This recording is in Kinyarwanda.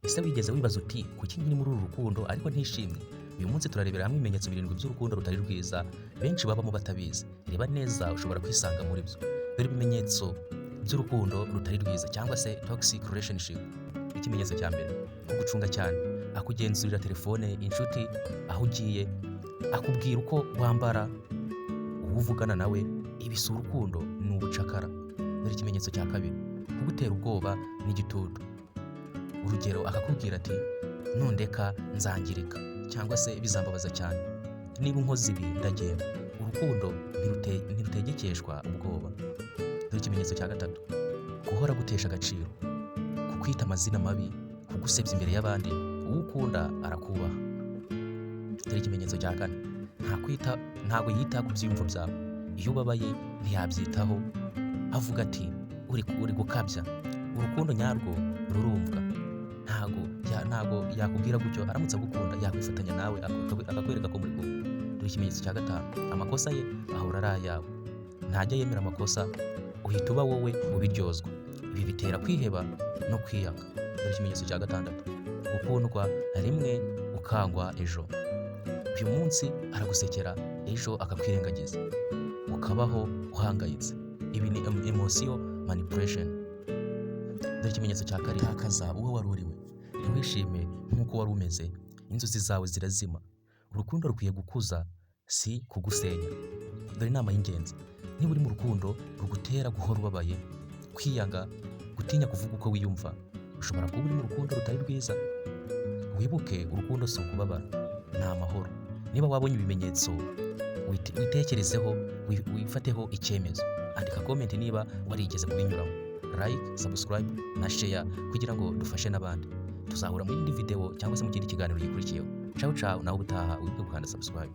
Ese wigeze wibaza uti: "Kuki nkiri muri uru rukundo ariko ntishimye?" Uyu munsi turarebera hamwe ibimenyetso birindwi by'urukundo rutari rwiza benshi babamo batabizi. Reba neza, ushobora kwisanga muri byo. Dore ibimenyetso by'urukundo rutari rwiza cyangwa se toxic relationship. Ikimenyetso cya mbere: kugucunga cyane. Akugenzurira telefone, inshuti, aho ugiye, akubwira uko wambara, uwo uvugana nawe. Ibi si urukundo, ni ubucakara. Dore ikimenyetso cya kabiri: kugutera ubwoba n'igitutu. Urugero, akakubwira ati: "Nundeka nzangirika" cyangwa se "Bizambabaza cyane niba unkoze ibi, ndagenda." Urukundo ntirutegekeshwa ubwoba. Dore ikimenyetso cya gatatu: guhora gutesha agaciro, kukwita amazina mabi, kugusebya imbere y'abandi. Uwo ukunda arakubaha. Dore ikimenyetso cya kane: ntabwo yita ku byiyumvo byawe. Iyo ubabaye ntiyabyitaho, avuga ati: Uri gukabya." Urukundo nyarwo rurumvwa. Ntabwo yakubwira gutyo. Aramutse agukunda yakwifatanya nawe, akakwereka ko muri kumwe. Dore ikimenyetso cya gatanu: amakosa ye ahora ari ayawe. Ntajya yemera amakosa, uhita uba wowe ubiryozwa. Ibi bitera kwiheba no kwiyanga. Dore ikimenyetso cya gatandatu: gukundwa rimwe ukangwa ejo. Uyu munsi aragusekera, ejo akakwirengagiza, ukabaho uhangayitse. Ibi ni emotion manipulation. Dore ikimenyetso cya karindwi: takaza uwo wari uriwe, ntiwishime nk'uko wari umeze, inzozi zawe zirazima. Urukundo rukwiye gukuza, si kugusenya. Dore inama y'ingenzi: niba uri mu rukundo rugutera guhora ubabaye, kwiyanga, gutinya kuvuga uko wiyumva, ushobora kuba uri mu rukundo rutari rwiza. Wibuke, urukundo si ukubabara, ni amahoro. Niba wabonye ibimenyetso, witekerezeho, wifateho icyemezo. Andika comment niba warigeze kubinyuramo. Like, subscribe na share kugira ngo dufashe n'abandi. Tuzahura mu yindi video cyangwa se mu kindi kiganiro gikurikiyeho. Ciao ciao, nawe ubutaha. Wibuke gukanda subscribe.